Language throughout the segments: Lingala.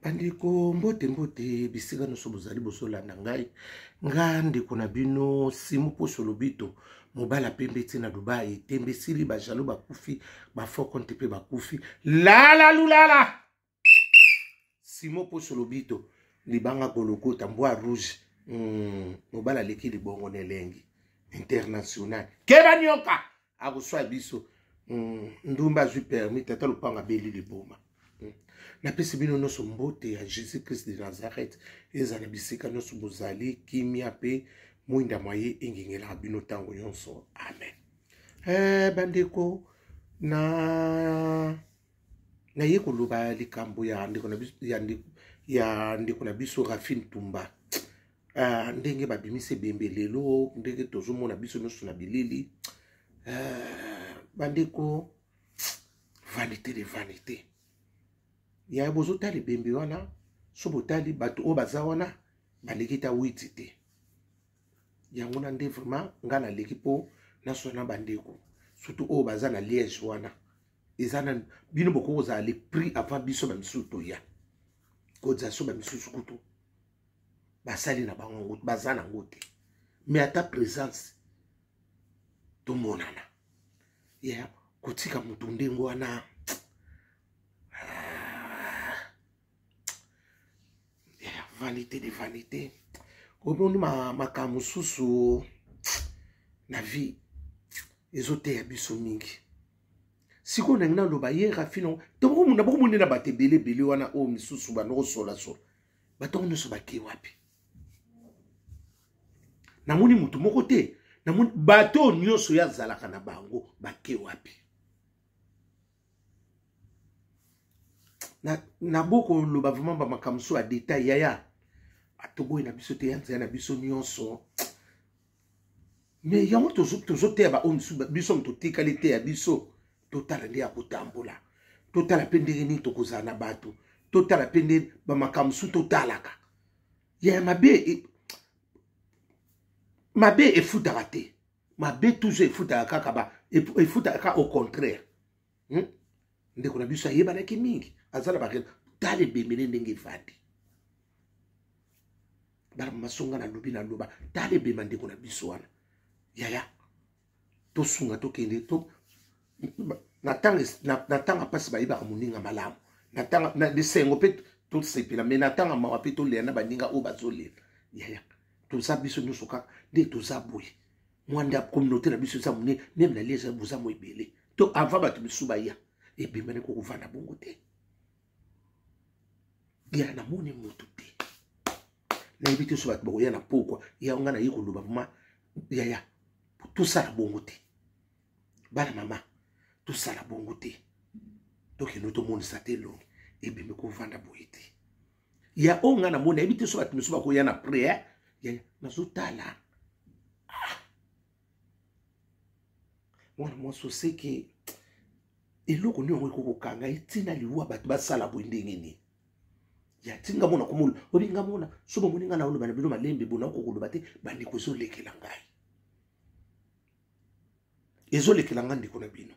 Bandeko, mbote mbote bisika nyonso bozali bozolanda ngai. Nga ndeko na bino Simu Poso Lobito, mobala pembe ti na Dubai, tembe esili, bajalo bakufi, bafokonte mpe bakufi, lala lulala. Simo Poso Lobito, libanga kolokota mbwa rouge, mobala aleki libongo na elengi international, keba nyoka akoswa biso. Ndumba azwi permis, tata lopango abeli liboma. Napesi bino nyonso mbote ya Jésus Christ de Nazareth, ezala bisika nyonso bozali, kimia mpe mwinda mwa ye engengelaka bino ntango nyonso, amen. Bandeko, na naye koloba likambo ya ndeko na biso, ya ndeko na biso Rafine Tumba. Ndenge babimisi ebembe lelo, ndenge tozomona biso nyonso na bilili. Bandeko, vanité de vanité ya bozotala ebembe wana, so botali bato oyo baza wana baleki ta witi te. Yango na nde vraiment nga naleki mpo naswana bandeko, surtout oyo baza na Liège wana. Eza na bino bokoki kozala le prix avant biso bamisusu toya kozala, so bamisusu kutu basali na bango baza nango te, mais ata présence tomonana ya kotika motu ndenge wana. Vanité de vanité, omoni makambo mosusu na vie ezoteya biso mingi. Sikoyo ndenge naloba ye Rafino, tobokomona na bato ebele ebele wana oyo misusu banokosolasola, bato yango nyonso bake wapi? Namoni motu moko te, namoni bato oyo nyonso ye azalaka na bango bake wapi? Nabokoloba vraiment bamakambo so ya detail, yaya, atoboyi na biso te, ya nzela na biso nyonso. Me yango tozoteya baoyo biso totikali te ya biso, totala nde ya kotambola, totala mpe ndenge nini tokozala na bato, totala mpe nde bamakambo mosusu totalaka ya mabe. Mabe efutaka te, mabe toujours efutaka kaka, ba efutaka kaka au contraire. Ndeko na biso ayebanaki mingi, aza na bare, tala ebembele ndenge evandi, bana masonga nalobi naloba, tala ebema ndeko na biso wana. Yaya, tosunga, tokende to na ntanga mpasi, bayebaka moninga malamu na lisengo mpe tosepela, me na ntanga mawa mpe tolela na baninga oyo bazolela. Yaya, toza biso nyonso kaka nde toza boye, mwa nde communauté na biso eza monene, meme na Liège boza mo ebele to avant bato misusu baya, ebemani kokovanda bongo te. Ya namoni motu te, nayebi te so bato bakoya na pokwa ya nga naye koloba ma yaya, tosala bongo te bana mama, tosala bongo te, tokende tomonisa te elongi ebimi kovanda boye te. Ya oyo nga namoni, nayebi te so bato misusu bakoya na pre. Yaya, nazotala mwana mwasi oseke eloko nini yango ekoki kokanga ye ntina liwa, bato basala boye ndenge nini? Ya tinga mona komona obi nga mona so bomoni nga na oloba na bino malembe bona okokoloba te. Bandeko, ezolekela ngai, ezolekela ngai ndeko na bino.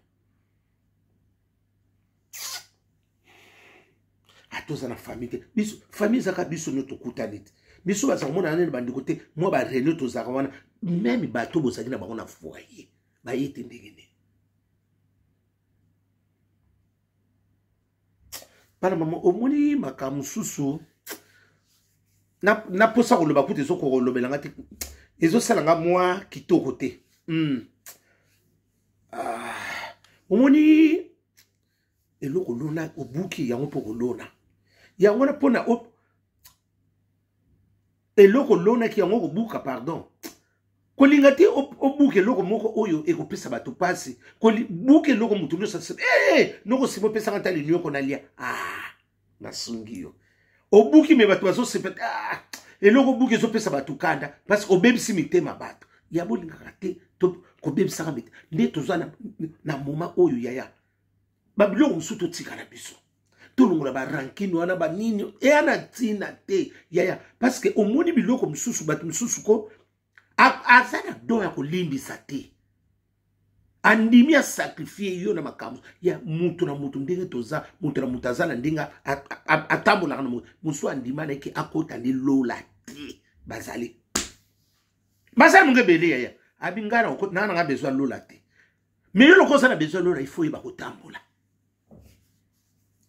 Atoza na famille te, biso famille ezaka biso nio tokutani te, biso baza komona nani bandeko te, mwa bareunion tozalaka wana, meme bato bozalaki na bango na foyer baye te ndenge nini? Bana mama, omoni makambo mosusu naposa koloba kutu ezokoka kolobela nga te, ezosala nga mwa kitoko te. Omoni eloko olona, obuki yango mpo kolona yango wana mpona eloko olonaki yango kobuka, pardon, kolinga te obuka eloko moko oyo ekopesa bato mpasi, buka eloko motu nyonso hey, noko sima opesanga ata linioko nalia, ah, nasungi yo, obuki me bato bazosepa. Ah, eloko obuki ezopesa bato kanda parce obebisi mitema bato ya bolingaka te, kobebisaka mitema nde toza na moma oyo. Yaya, babiloko mosusu totikala biso, tolongola barankine wana banini, eya na ntina te yaya, parce que omoni biloko mosusu bato mosusu ko aza na don ya kolimbisa te. Andimi asakrifie yo na makambo ya moto na moto, ndenge toza moto na moto aza na ndenge atambolaka na moto mosusu, andima na ye akota nde lola te. Bazali, bazali mongo ebele, yaya. Abi ngai na nanga besoin lola te, mais yo lokola oza na besoin lola, il faut oyeba kotambola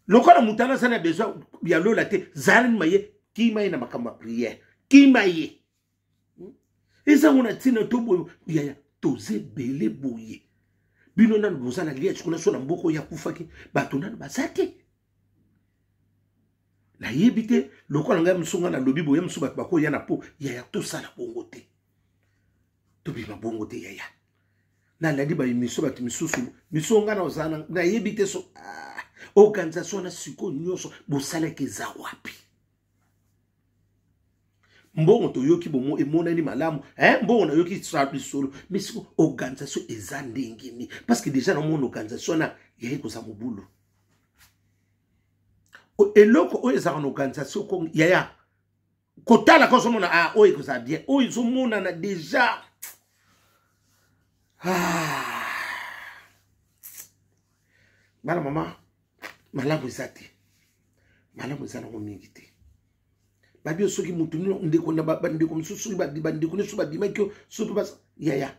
lokola moto wana aza na besoin ya lola te. Zala nima ye, kima ye na makambo ya prière, kima ye. Ezango na ntina to boye, yaya. Toza ebele boye, bino nanu boza na liage kuna so na mboka oyo akufaki, bato nanu baza te. Nayebi te, lokola ngai mosusu, ngai nalobi boye, mosusu bato bakoya na po, yaya. Tosala bongo te, tobima bongo te, yaya. Nalandi baemission, bato misusu miso ngai naozala, nayebi te so organisation wana sikoyo nyonso bosalaki eza wapi. Mbongo toyoki bomo emonani malamu, eh? Mbongo nayoki lisolo, mais siko organisation eza ndenge nini? Parce que déjà namona organisation wana yaye koza mobulu. Eloko oyo ezalaka na organisation, yaya, kotala ka ozomona, ah, oyo ekozala bien, oyo ezomonana déjà. Ah. Bana mama, malamu eza te, malamu eza nango mingi te. Babi soki motu ndeko na bandeko mosusu, soki bandeko nyonso babimaki yo, soki yaya,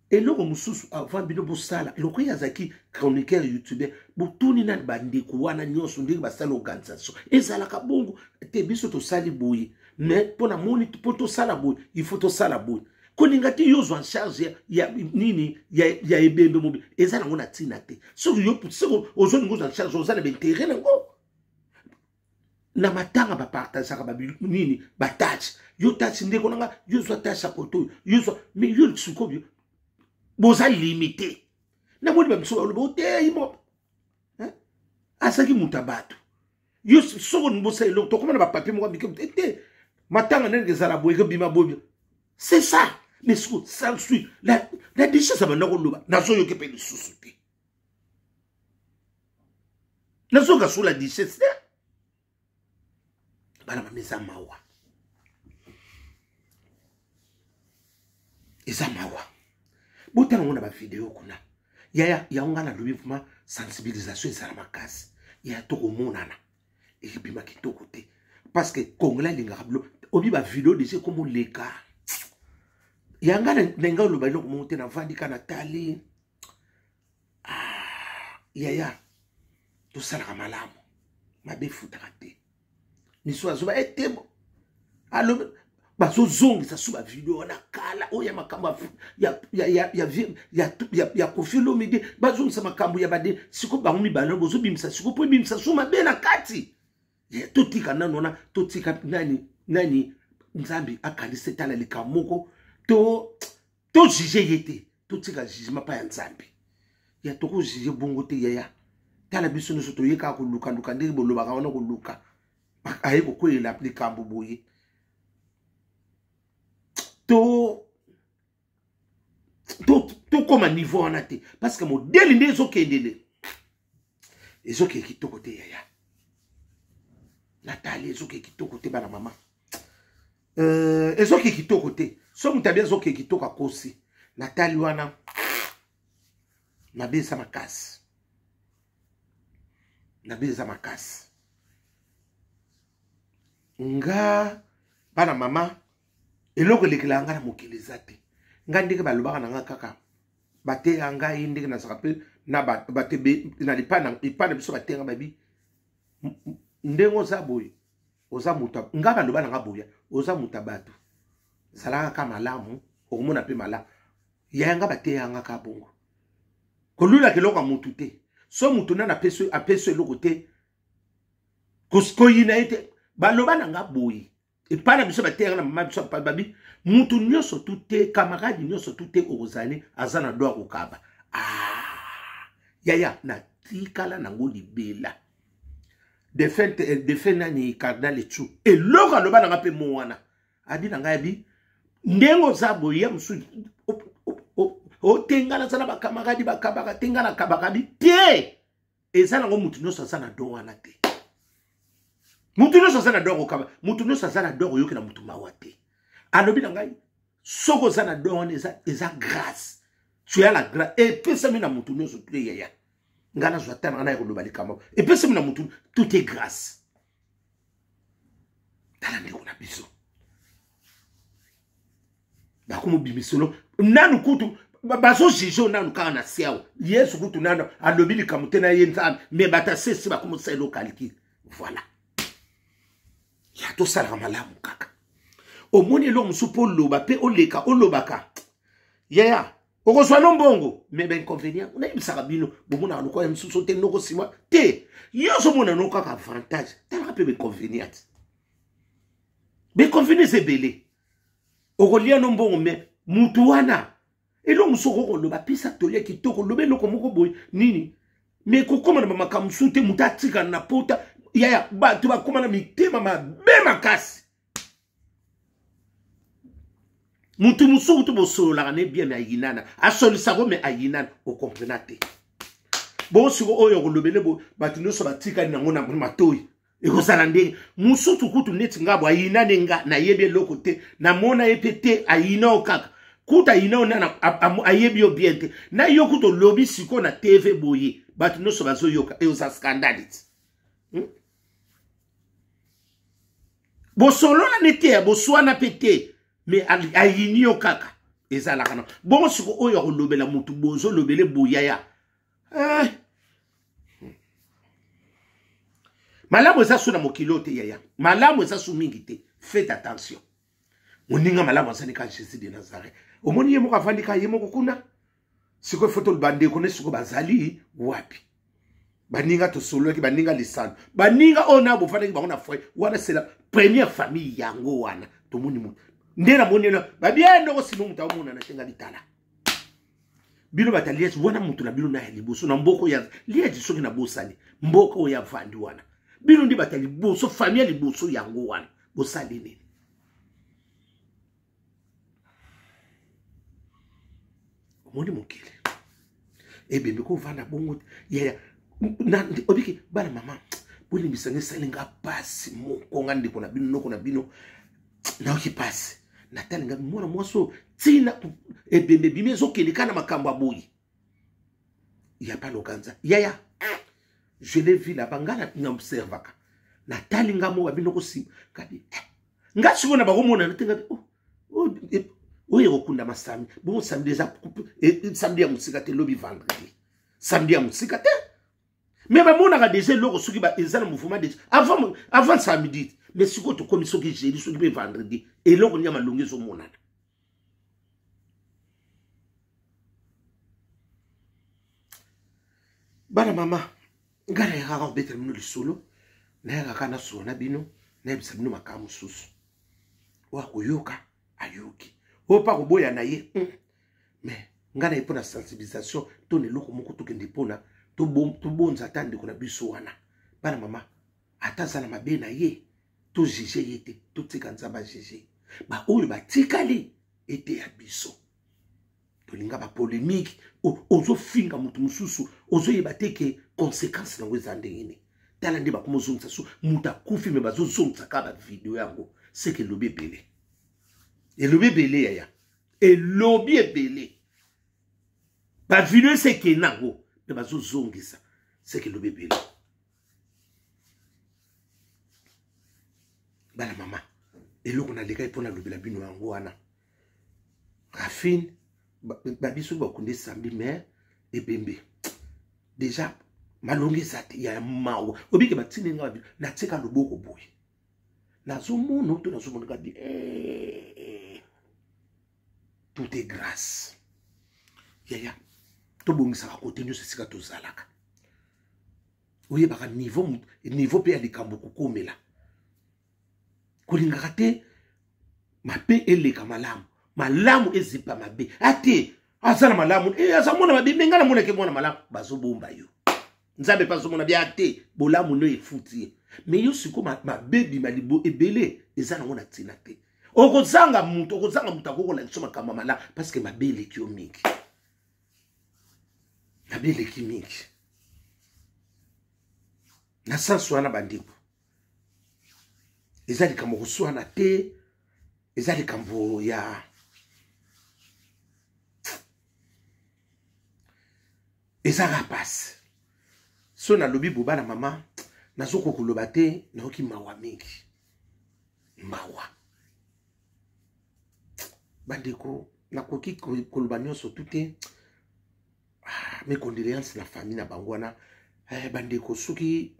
eloko mosusu avant bino bosala, eloko ye azalaki chroniqueur youtubeur, botuni nani bandeko wana nyonso ndenge basala organisation. Ezalaka bongo te. Biso tosali boye, mais mpo na moni, mpo tosala boye, il faut tosala boye. Kolinga te yo ozwa en charge ya nini, ya ebembe mobi, eza nango na ntina te. Soki yo, soki ozolinga ozwa en charge, oza na baintérêt nango na matanga, bapartageaka nini, batâches. Yo tâche, ndeko nanga, yo zwa tâche ya koto oyo, yo zwa. Mais yo sikoyo boza limité. Namoni bamiso baloba otei mo azalaki moto ya bato. Yo soki olingi bosala eloko, tokóma na bapapier moko mike te, matanga ndenge ezala boye, ekobima boye, c'est ça. Mais siko sans suite la duchesse abanda koloba, nazoyoki mpe lisusu te, nazoyoka so la duchesse te. Bana mama, eza mawa, eza mawa. Botala ngo na bavideo kuna, yaya. Yango ngai nalobi vraiment, sensibilisation ezala makasi, yaya. Tokomonana ebima kitoko te, parce que Congolais alingaka bilo obi bavideo déjà ekomoleka. Yanga na ngai oloba eloko moko te, navandi ka natali. Ah, yaya, tosalaka malamu, mabe efutaka te. Miso azoba etemo alobi, bazozongisa su bavideo wana kala, oyo ya makambo ya Koffi Olomide. Bazongisa makambo ya bade. Sikoyo bango mibale bozobimisa sikoyo mpo ebimisa su mabe na kati. Totika nano wana, totika nani nani, Nzambe akanisi etala likambo moko, to tojuge ye te, totika jugement mpa ya Nzambe. Ya tokojuge bongo te, yaya. Tala, biso nyonso toyekaka kolukaluka ndenge bolobaka wana, koluka aye kokweyela likambo boye, to tokóma niveau wana te, parce que modèle nde ezokendele, ezokende kitoko te, yaya. Natali, ezokende kitoko te, bana mama. Ezokende kitoko te. So moto abi azokende kitoko, akosi. Natali wana, mabe eza makasi, mabe eza makasi. Nga, bana mama, eloko elekelaka nga na mokili eza te. Nga ndenge balobaka na nga kaka, bateya ngai ndenge nazalaka mpe na bato na lipa na biso, bateya nga, babi ndenge oza boye, oza moto. Nga baloba na nga boya, oza moto ya bato, zalaka kaka malamu, okomona mpe malamu. Yaya, nga bateya nga kaka bongo, kolulaka eloko ya motu te. So motu nani apesi eloko te, koyina ye te. Baloba na nga boye epai na biso, bateyaka na mama biso, babi mutu nyonso tu te, camarade nyonso tu te okozali aza na droit kokaba. Ah, yaya, natikala nango libela. Défunt nani, cardinal Echu, eloko aloba nanga mpe mo wana, abi na ngai, abi ndenge oza boye, ya mosusu otenga naza na bakamaradi, bakabaka te, nga nakabaka. Bi te, eza nango mutu nyonso aza na don wana te. Mutu nyonso aza na don kokaba, mutu nyonso aza na don koyokela mutu mawa te. Alobi na ngai, soki oza na don wana, eza grâce. Tu as la grâce epesami na motu nyonso te yaya. Ngai nazwa ta na ngai naya koloba likambo epesami na motu, tout est grâce. Tala ndeko na biso bakomobimisolo nanu kutu bazojuge oyo nanu kaka na se awa. Yesu kutu nanu alobi likambo te na ye Nzambe, me bato asesi bakomosala elo calcul. Voilà, ya tosalaka malamu kaka. Omoni eloko mosusu mpo oloba mpe oleka olobaka yaya, okozwa no mbongo, me bainconvénient nayebisaka bino, bomonaka lokola ya mosusu te, noko nsima te, yo ozomona no kaka avantage, talaka mpe bainconvénient. Bainconvénient eza ebele. Okolia no mbongo, me mutu wana eloko mosusu okoki koloba, pesa tolia kitoko, loba eloko moko boye nini, me kokóma na bamakambo mosusu te. Moto atikala na pota yaya, bato bakóma na mitema mabe makasi. Mutu mosusu kutu bosololaka ne bien, me ayinana, asolisako me ayinana, okomprena te. Bongo siko oyo okolobele bato nyonso batikali nango na matoi, ekozala ndenge mosusu kutu neti nga bo ayinane, nga nayebi eloko te, namona ye mpe te, ayina yo kaka kutu, ayina yo nana, ayebi yo bien te, na yo kutu olobi sikoyo na TV boye, bato nyonso bazoyoka, eoza scandale ti, Bosolola ne te, boswana mpe te, me ayini yo kaka, ezalaka na bongo. Siko oyo akolobela motu, bozolobele boyaya, eh. Malamu eza so na mokili oyo te yaya, malamu eza so mingi te. Faites attention. Moninga malamu azali kaka Jésus de Nazareth. Omoni ye moko avandi kaka ye moko kuna. Sikoyo fo toloba ndeko ne, sikoyo bazali wapi baninga tosololaki, baninga lisano, baninga oyo na bofandaki bango na foyer wana? C'est la première famille yango wana. Tomoni moto nde namoni na babia ndoko simo, moto aomonana te. Nga bitala bino bato ya Liege wana, moto na bino na ya liboso na mboka ya Liege, soki nabosani mboka oyo avandi wana, bino nde bato ya liboso, famille ya liboso yango wana. Bosali nini? Omoni mokili ebembe kovanda bongo yaya. Obiki bana mama, bolimbisa nga, esali nga pasi moko. Nga ndeko na bino, noko na bino, nayoki pasi. Natali nga mwana mwasi oyo, ntina ebembe ebimi, ezokende kaka na makambo ya boye ya palokanza yaya. Je l'ai vu là-bas, nga na observaka, natali nga mo babino kosima kabi nga sikoyo na bakomonana te. Ngabi oyo ekokundama samedi bongo, samedi eza samedi ya mosika te, lobi vendredi, samedi ya mosika te, me bamonaka deja eloko soki eza na mouvement deja avant samedi. Mais sikoyo tokomi soki jeudi, soki mpe vendredi, eloko nini ya malongi ezomonana? Bana mama, ngai nayakaka kobetela bino lisolo, nayakaka kaka nasolo na bino, nayebisa bino makambo mosusu. Oyo akoyoka ayoki, oyo mpe akoboya na ye. Mais ngai naye mpo na sensibilisation to na eloko moko, tokende mpona tobonza ata ndeko na biso wana. Bana mama, ata aza na mabe na ye, tojuge ye te, totika Nzambe ajuge baoyo batikali. Eteya biso, tolinga bapolémique. Ozofinga moto mosusu, ozoyeba te ke conséquence nango eza ndenge nini. Tala nde bakoma ozongisa so moto akufi, me bazozongisa kaka bavideo yango, seke elobi ebele, elobi ebele yaya, elobi ebele. Bavideo ese ekende yango, me bazozongisa, seke elobi ebele. Bana mama, eloko nalekaki mpo nalobela bino yango wana. Rafine babiso bakundi samedi, mais ebembe déjà malongi eza te ya mawa. Obike batindi nga natika loboko boye, nazomona to nazomona kabi, tout est grâce yaya. Tobongisaka kote nyonso esika tozalaka, oyebaka niveau niveau mpe ya likambo kokomela. Kolingaka te mabe eleka malamu, malamu ezipa mabe. Ate aza na malamu, aza mwana mabe, me ngai namonaki mwana malamu. Bazobomba yo, Nzambe mpe azomona bia te, bolamu no efuti ye. Me yo sikoyo mabe bima libo ebele, eza nango na ntina te. Okozanga moto, okozanga moto akokolakisa makambo ya malamu, parce que mabe eleki yo mingi, mabe eleki mingi na sansi wana. Bandeko, eza likambo koswana te, eza likambo ya Ezaka pasi. So nalobi boba na mama, nazokoka koloba te, nayoki mawa mingi. Mawa. Bandeko, nakoki koloba nyonso tu te. Ah, mes condoléances na famille na bango wana. Eh, bandeko, soki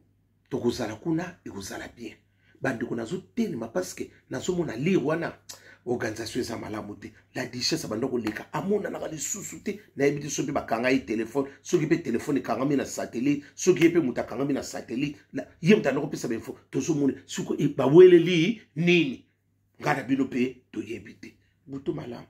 tokozala kuna ekozala bien. Bandeko, nazotelema parce que nazomona lire wana organisation eza malamu te. La duchesse abanda koleka, amonanaka lisusu te. Nayebi te soki mpe bakanga ye telefone, soki mpe telefone ekangami na satellite, soki ye mpe moto akangami na satellite, ye moto anda kopesa bainfo. Tozomona soki baweleli nini, ngai na bino mpe toyebi te. Butu malamu.